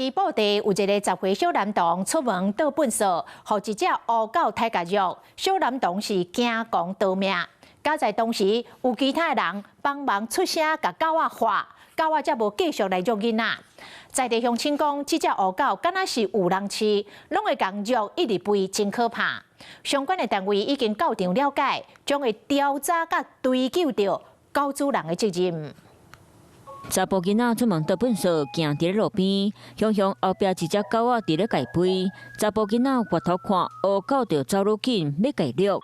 義布袋有一个10歲小男童出門倒糞埽，予一隻烏狗刣共虐，小男童是驚狂逃命。佳哉當時有其他的人幫忙出聲，共狗仔喝，狗仔才無繼續來虐囡仔。在地鄉親講，這隻烏狗敢若是有人飼，攏會共虐一直吠，真可怕。相關的單位已經到場了解，將會調查佮追究著狗主人的責任。查埔囡仔出門倒糞埽，行佇咧路邊，雄雄後壁一隻狗仔佇咧共吠。查埔囡仔回頭看，烏狗就走愈緊，欲共虐。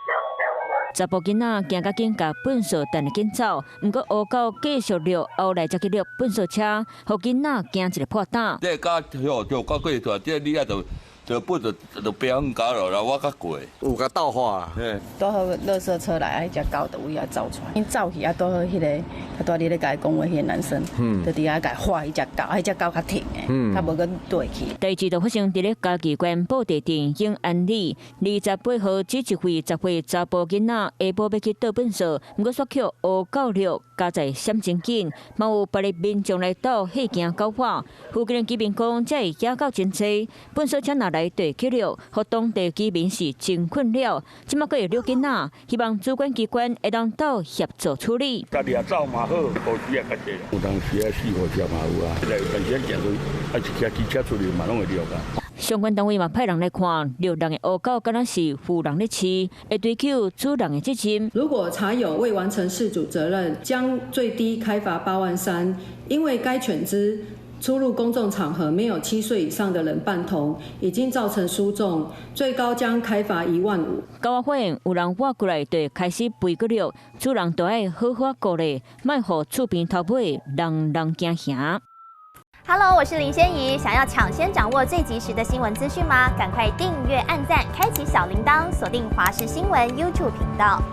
查埔囡仔驚甲緊，共糞埽擲得緊走，毋過烏狗繼續掠，後來才去掠糞埽車，予囡仔驚一个破膽。這個狗就狗過去，這你啊就就糞就就變狗落來，我較過。有共鬥喝啦。拄好垃圾車來，彼隻狗就位遐走出來。𪜶走去啊，拄好彼个，他拄佇咧共伊講話，彼個男生，就佇遐共喝彼隻狗，彼隻狗較停的，較無閣對去。代誌就發生佇咧嘉義縣布袋鎮永安里，28號，這一歲10歲查埔囡仔下晡欲去倒糞埽，毋過煞予烏狗掠，佳哉閃真緊，嘛有別个民眾來鬥嚇驚狗喝。附近的居民講，這野狗真濟，糞埽車若來就會去掠，予當地居民是真困擾。這馬閣會虐囡仔，希望主管機關會當鬥協助處理。家己也走嘛好，無時也較濟。有當時啊四五隻嘛有啊，來有當時行出，啊一騎機車出去嘛攏會掠啊。相關單位嘛派人來看，虐人的烏狗敢若是有人咧飼，會追究主人的責任。如果查有未完成飼主責任，將最低開罰8萬3，因為該犬隻出入公眾場合沒有7歲以上的人伴同，已經造成輸重，最高將開罰1萬5。狗仔發現有人活過來，就開始吠閣掠，主人都愛好好顧咧，莫予厝邊頭尾人人驚嚇。 Hello，我是林仙怡。想要搶先掌握最及時的新聞資訊嗎？趕快訂閱、按讚、開啟小鈴鐺，鎖定華視新聞 YouTube 頻道。